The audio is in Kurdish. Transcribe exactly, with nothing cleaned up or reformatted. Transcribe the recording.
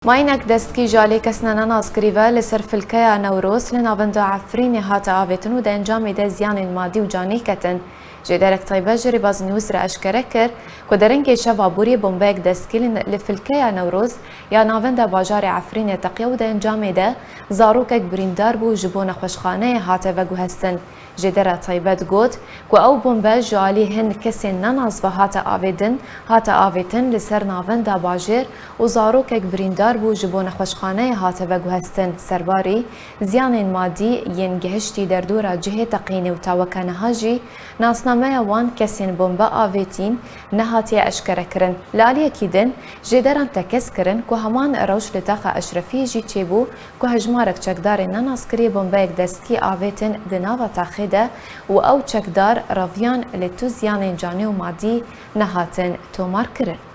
Mayînek destkî ji alî kesine nenaskirî ve li ser filkeya Newroz li navenda Efrînê hate avêtin û di encamê de ziyanên madî û canî ketin. Jêderek taybet ji Rêbaz News re eşkere kir ku derengê şeva borî bombeyek destkî li, li filkeya Newroz ya navenda bajarê Efrînê teqiya û di encamê de zarokek birîndar bû û ji bo nexweşxaneyê hate veguhestin. Jêdera taybet got ku ew bombe ji alî hin kesên nenas ve hate avêdin, hate avêtin li ser navenda bajêr û zarokek birîndar bû ji bo nexweşxaneyê hate veguhestin. Serbarî ziyanên madî yên gihiştî derdora cihê teqînê û ta weke niha jî nasnameya wan kesên bombe avêtîn nehatiye eşkerekirin. Li aliyekî din, jêderan tekez kirin ku heman rewş li taxa Eşrefiyê jî çêbû ku hejmarek çekdarên nenaskirî bombeyek destkî avêtin di nava taxê de û ew çekdar reviyan, lê tu ziyanên canî û madî nehatin tomarkirin.